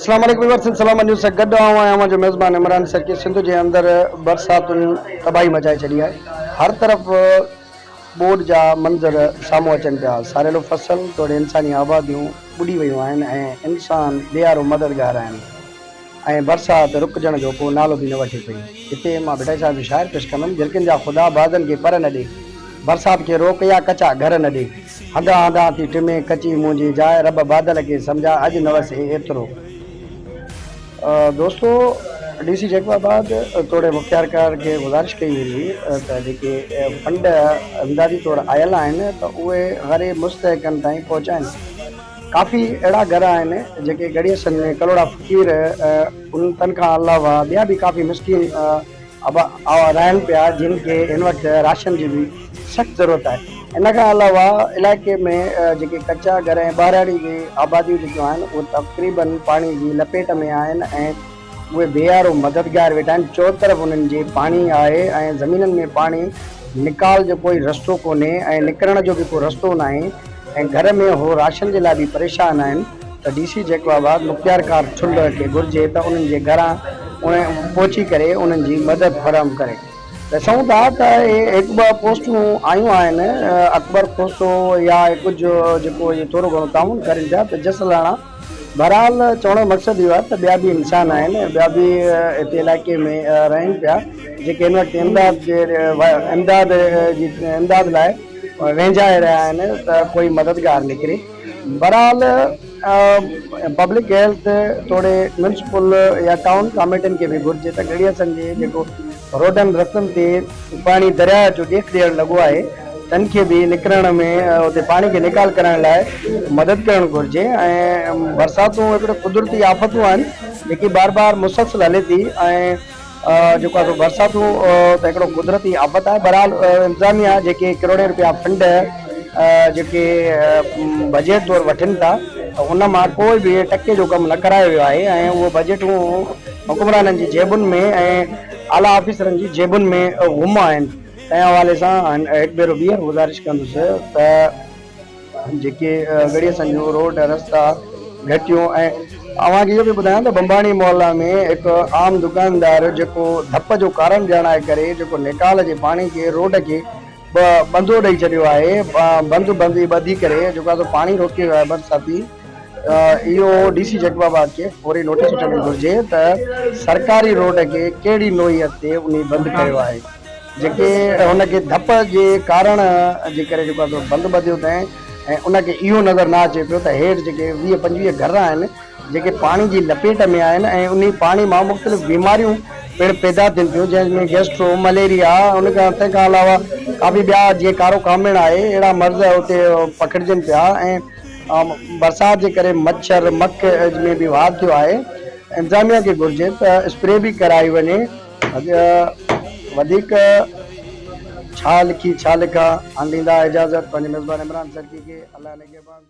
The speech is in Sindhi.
اسلام عليڪم ويورز سنڌ سلامت نيوز سان گڏ آئون آهيان اوهان جو ميزبان عمران سرڪي سنڌ جي اندر برساتن تباهي مچائي ڇڏي آهي هر طرف ٻوڏ جا منظر سامهون اچن پيا ساريلو فصل توڙي انساني آباديون ٻڏي ويون آهن ۽ انسان بي يارو مددگار آهن ۽ برسات رڪجڻ جو ڪو نالو به نه وٺي پئي. هتي مان ڀٽائي صاحب جو شاعر پيش ڪندم، جهرڪين جا خدا بازن کي پر نه ڏي، برسات کي روڪ يا ڪچا گهر نه ڏي. هنڌان هنڌان ٿي ٽمي ڪچي منهنجي جاء، رب بادل کي سمجهاء اڄ نه وسي ايترو. دوستو ڊي سي جيڪب آباد توڙي مختيارڪار کي گذارش ڪئي ويندي ته جيڪي فنڊ امدادي طور آيل آهن ته اهي غريب مستحقن تائين پهچائين. ڪافي اهڙا گهر آهن جيڪي ڳڙهي سن ۾ ڪلهوڙا فقير ان تن کان علاوه ٻيا به ڪافي مسڪين رهن پيا جن کي هن وقت راشن جي به سخت ضرورت آهي ان کان علاوه علائقي ۾ جيڪي ڪچا گهر ۽ ٻهراڙي جي آباديون جيڪيون آهن اهي تقريبن پاڻي جي لپيٽ ۾ آهن ۽ اهي بي يارو مددگار ويٺا آهن، چؤطرف انهن جي پاڻي آهي ۽ زمينن ۾ پاڻي نيڪال جو ڪوئي رستو ڪونهي ۽ نڪرڻ جو به ڪو رستو ناهي ۽ گهر ۾ هو راشن جي لاء به پريشان آهن ته ڊي سي جيڪب آباد مختيارڪار ٺلهه کي گهرجي ته انهن جي گهران پهچي ڪري انهن جي مدد فراهم ڪري. ڏسون ٿا ته اهي هڪ ٻه پوسٽون آيون آهن اڪبر کوسو يا ڪجهه جيڪو اهي ٿورو گهڻو تعاون ڪرين پيا ته جس لهڻا. بھرحال چوڻ جو مقصد اھو آھي ته ٻيا به انسان آھن ٻيا به ھتي علائقي ۾ رھن پيا جيڪي ھن وقت امداد جي امداد جي امداد لاء وينجھائي رھيا آھن ته ڪوئي مددگار نڪري بھرحال پبلڪ ھيلٿ توڙي ميونسپل يا ٽائون ڪاميٽين کي به گھرجي ته ڳڙھي حسن جي جيڪو روڊن رستن تي پاڻي درياهه جو ڏيک ڏيڻ لڳو آهي تن کي به نڪرڻ ۾ اتي پاڻي کي نيڪال ڪرائڻ لاء مدد ڪرڻ گهرجي ۽ برساتون هڪڙي قدرتي آفتون آهن جيڪي بار بار مسلسل هلي ٿي ۽ جيڪو آهي سو برساتون ته هڪڙو قدرتي آفت آهي بهرحال انتظاميا جيڪي ڪروڙين روپيا فنڊ جيڪي بجيٽ طور وٺن ٿا ته ان مان ڪوئي به ٽڪي جو ڪم نه ڪرايو ويو آهي ۽ اهو بجيٽون حڪمرانن جي جيبن ۾ ۽ اعليٰ آفيسرن جي جيبن ۾ گم آهن تنهن حوالي سان هڪ ڀيرو ٻيهر گذارش ڪندس ته جيڪي ڳڙهي سنجو روڊ رستا گهٽيون ۽ اوهان کي اهو به ٻڌايان ته بمباڻي محلا ۾ هڪ عام دڪاندار جيڪو ڌپ جو ڪارڻ ڄاڻائي ڪري جيڪو نيڪال جي پاڻي کي روڊ کي بندو ڏئي ڇڏيو آهي بند بندي ٻڌي ڪري جيڪو آهي سو پاڻي روڪيو ويو آهي برساتي اهو ڊي سي جيڪب آباد کي فوري نوٽيس وٺڻ گهرجي ته سرڪاري روڊ کي ڪهڙي نوعيت تي انهي بند ڪيو آهي جيڪي هن کي ڌپ جي ڪارڻ جي ڪري جيڪو آهي سو بند ٻڌيو اٿئين ۽ ان کي اهو نظر نه اچي پيو ته هيٺ جيڪي 20 25 گهر آهن جيڪي پاڻي جي لپيٽ ۾ آهن ۽ انهي پاڻي مان مختلف بيماريون پڻ پيدا ٿين پيون جنهن ۾ گيسٽرو، مليريا ان کان تنهن کان علاوه ڪافي ٻيا جيئن ڪارو ڪامڻ آهي اهڙا مرض اتي پکڙجن پيا ۽ برسات جي ڪري مڇر مک ۾ به واڌ ٿيو آهي انتظاميا کي گهرجي ته اسپري به ڪرائي وڃي وڌيڪ ڇا لکي ڇا لکان هاڻ ڏيندا اجازت پنهنجي ميزبان عمران سرڪي کي الله نگهبان.